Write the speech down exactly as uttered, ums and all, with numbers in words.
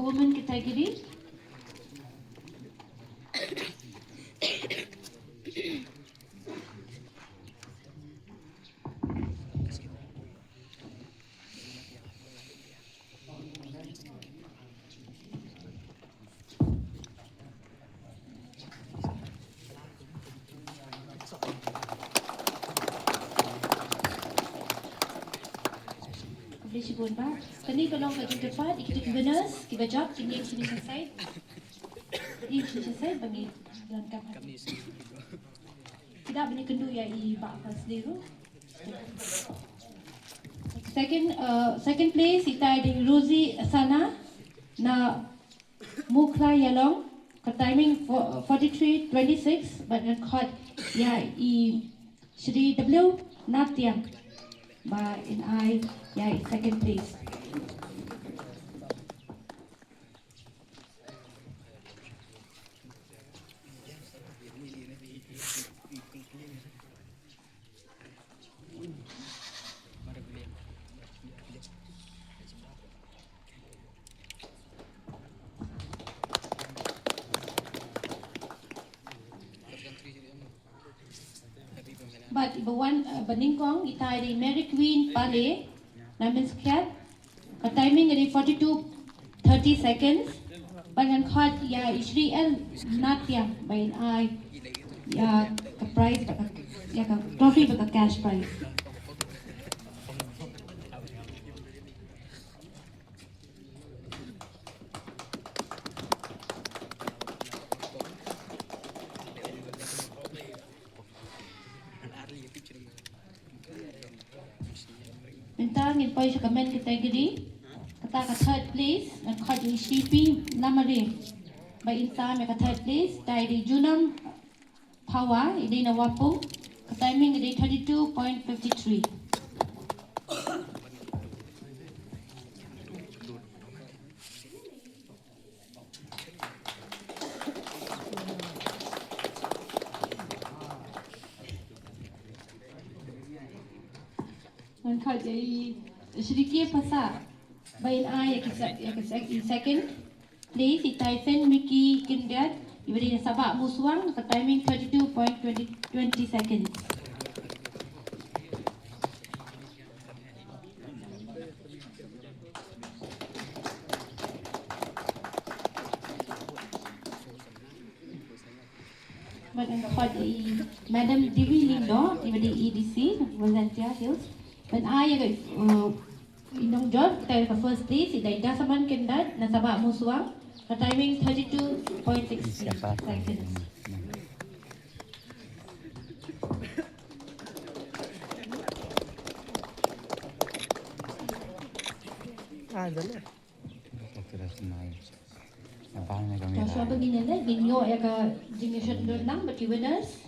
Women category. Khublei shibun bah. Kane ka long ka jingkyrpad ïa kita ki winners kiba jop, kin ïeng shane sha side. Ïeng shane sha side ba ngi donkam. Ki da ban ïakynduh ïa i Bah Fazli ruh. Second, uh, second place ita i dei Rosie Asana na Mukhla Ïalong, ka timing fo-, forty-three twenty-six, bad ngan khot ïa i Shri W Natiang ba in ai ïa i second place. Bad iba wan, eh, ba nyngkong ita i dei Mary Queen Pale na Minskiat. Ka timing ka dei forty-two thirty seconds. Bad ngan khot ïa i Shri L Natiang ba in ai ïa ka prize bad ka, ïa ka trophy bad ka cash prize. Mynta ngin poi sha ka men category. Kata ka third place ngan khot ïa i Shri P Lamare ba in sam ïa ka third place. Ita i dei Junam Phawa, i dei na Wapung. Ka timing i dei thirty-two point fifty-three. Ngan khot ïa i Shri K Pasa ba in ai ïa ka se-, ïa ka se-, i second place, i Tyson Mickey Kindiat, iba dei na Sabah Muswang, ka timing thirty-two point twenty, twenty seconds. Bad ngan khot ïa i Madam Devi Lyngdoh, iba dei A D C, West Jaintia Hills. Ban ai ïa ka, uh, i nongjop, ita ka first place, i dei Dasaman Kyndat, na Sabah Muswang, ka timing thirty-two point six seconds. Ah, dale. Te shuwa ba ngin ïaleh, ngin ïoh ïa ka jingïashad duna lang bad ki winners.